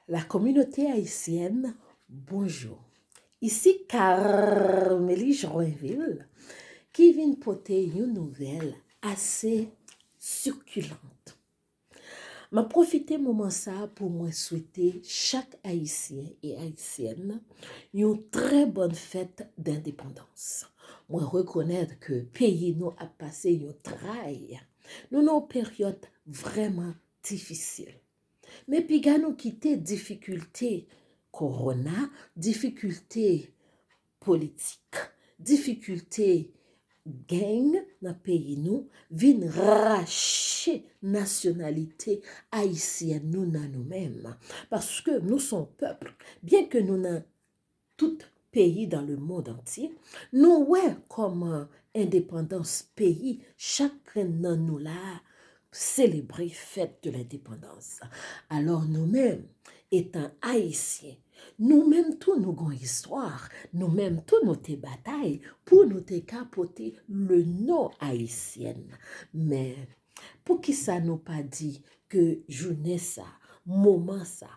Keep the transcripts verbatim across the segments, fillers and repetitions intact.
La communauté haïtienne, bonjou. Isi Carmelie Joinville ki vin pote yon nouvèl ase sikilant. M ap pwofite moman sa a pou mwen swete chak Ayisyen e Ayisyèn yon trè bòn fèt dendepandans. Mwen rekonèt ke peyi nou ap pase yon tray. Nou nan yon peryòd vrèman difisil. Men piga nou kite difikilte kowona, difikilte politik, difikilte gang nan peyi nou vin rache nasyonalite ayisyèn nou nan nou menm. Paske nou se yon pèp, byen ke nou nan tout peyi dans le monde entier, nou wè kòman endepandans peyi, chak grenn nan nou la a selebre fèt de lendepandans. Alò nou menm, etan Ayisyen, nou menm tou nou gon istwa, nou menm tou nou te batay pou nou te ka pote le non ayisyèn. Men, poukisa nou pa di ke jounen sa, moman sa,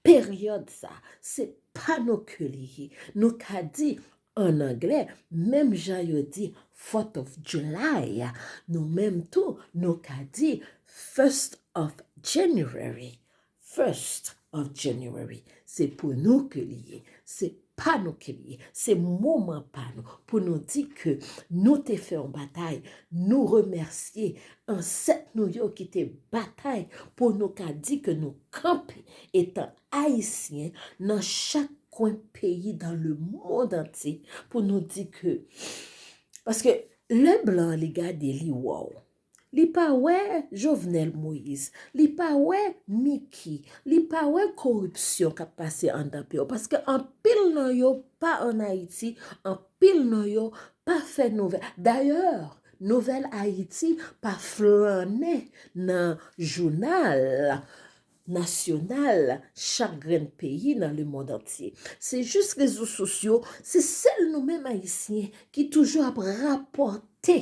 peryòd sa, se pa nou ke li ye? Nou ka di, ann anglè, menm jan yo di Fourth of July, nou menm tou, nou ka di first of January. First of January. Se pou nou ke li ye. Se pa nou ke li ye. Se moman pa nou. Pou nou di ke nou te fè yon batay. Nou remèsye ansèt nou yo ki te batay pou nou ka di ke nou kanpe etan Ayisyen nan chak kwen peyi dans le monde entier pou nou di ke, paske lè blan li gade li wè w, li pa wè Jovenel Moïse, li pa wè Micky, li pa wè koripsyon k ap pase anndan peyi w, paske anpil nan yo pa ann Ayiti, anpil nan yo pa fè nouvèl. Dayè, Nouvèl Ayiti pa flannen nan jounal nasyonal chak grenn peyi nan le mond antye. Se jis rezo sosyo, se sèl nou menm Ayisyen ki toujou ap rapòte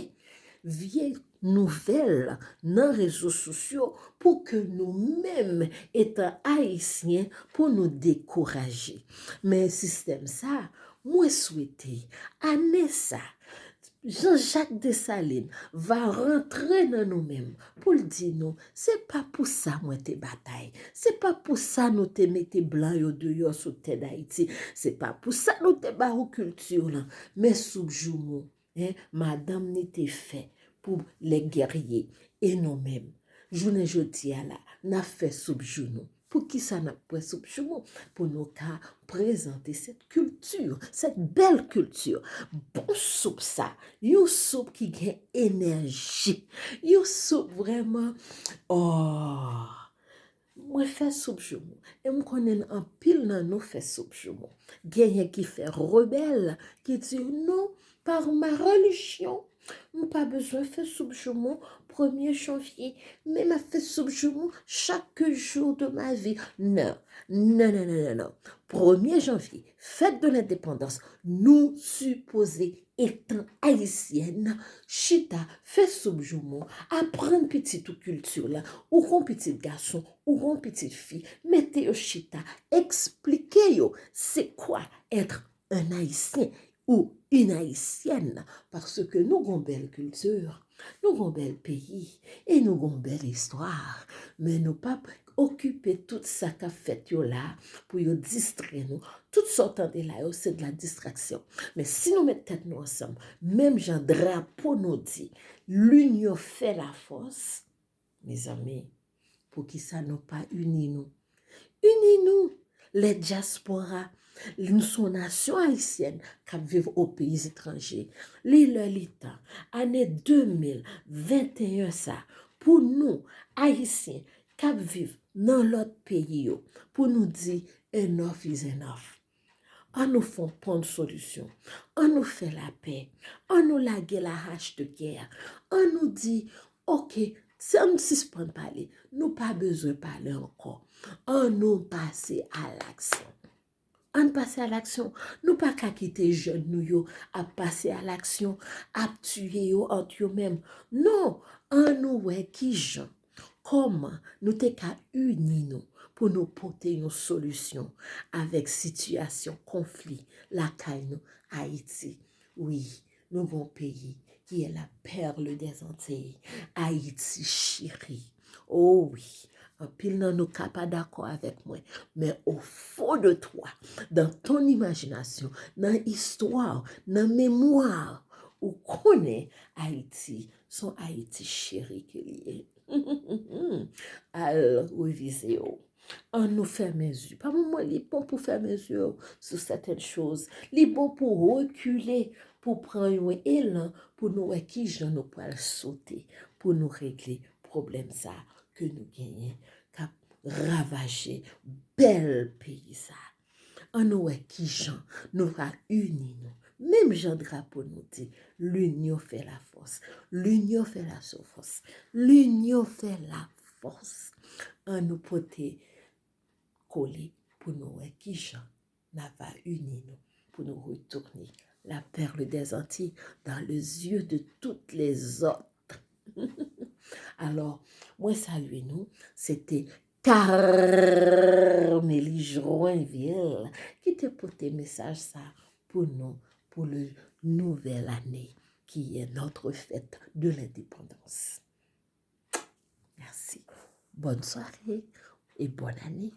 vye nouvèl nan rezo sosyo pou ke nou menm, etan Ayisyen, pou nou dekouraje. Men sistèm sa, mwen swete, ane sa, Jean-Jacques Dessalines va rantre nan nou menm pou l di nou, se pa pou sa mwen te batay, se pa pou sa nou te mete blan yo deyò sou tè Dayiti, se pa pou sa nou te ba ou kilti w lan, men soup joumou, en, madanm ni te fè pou les guerriers, e nou menm, jounen jodi a la, n ap fè soup joumou. Poukisa n ap bwè soup joumou? Pou nou ka prezante cette culture, cette belle culture. Bon soup sa, yon soup ki gen enèji, yon soup vrèman, oh, mwen fè soup joumou. E m konnen anpil nan nou fè soup joumou. Genyen ki fè rebèl, ki di, non, par ma religion, m pa bezwen fè soup joumou premye janvye, men m ap fè soup joumou chaque jour de ma vie. Non, non, non, non, non, non. Premye janvye, fèt de lendepandans, nou sipoze, etan ayisyèn, chita, fè soup joumou, aprann pitit ou kilti w lan, ou gon pitit gason, ou gon pitit fi, mete yo chita, eksplike yo se kwa être un Haïtien ou une Haïtienne, paske nou gon bèl kilti, nou gon bèl peyi, e nou gon bèl istwa, men nou p ap okipe tout sa k ap fèt yo la pou yo distrè nou. Tout sa w tande la yo, se de la distraction. Men si nou met tèt nou ansanm, menm jan drapo nou di, l'union fait la force, mezanmi, poukisa nou pa ini nou? Ini nou, les diasporas, nou se yon nasyon ayisyèn k ap viv aux pays étrangers. Li lè, li tan, ane de mil venteyen sa, pou nou, Ayisyen, k ap viv nan lòt peyi yo, pou nou di, enough is enough. An nou fè yon pon de solisyon. An nou fè lapè. An nou lage la hache de guerre. An nou di, oke, se, an nou sispann pale. Nou pa bezwen pale ankò. An nou pase a laksyon. Ann pase a laksyon. Nou pa ka kite jèn nou yo ap pase a laksyon, ap tiye yo ant yo menm. Non, an nou wè kijan Kòman nou te ka ini nou pou nou pote yon solisyon avèk sitiyasyon konfli lakay nou Ayiti? Wi, nou gon peyi ki est la perle des Antilles, Ayiti cheri. O wi, anpil nan nou ka pa dakò avèk mwen, men au fond de toi, dans ton imagination, nan istwa, nan memwa, ou konnen Ayiti, son Ayiti cheri ke li ye. Al revize yo. An nou fèmen zye. Pa moman li bon pou fèmen zye sou sètèn choz. Li bon pou rekile, pou pran yon elan, pou nou wè kijan nou pral sote, pou nou regle pwoblèm sa ke nou genyen, k ap ravaje bèl peyi sa. An nou wè kijan nou va ini nou. Menm jan drapo nou di, l'union fait la force. L'union fait la force. L'union fait la force. An nou pote kole pou nou wè kijan n a va ini nou pou nou retounen la perle des Antilles dans les yeux de toutes les autres. Alò, mwen salye nou, se te Carmely Joinville ki te pote mesaj sa pou nou, pour le nouvelle année qui est notre fête de l'indépendance. Merci. Bonne soirée et bonne année.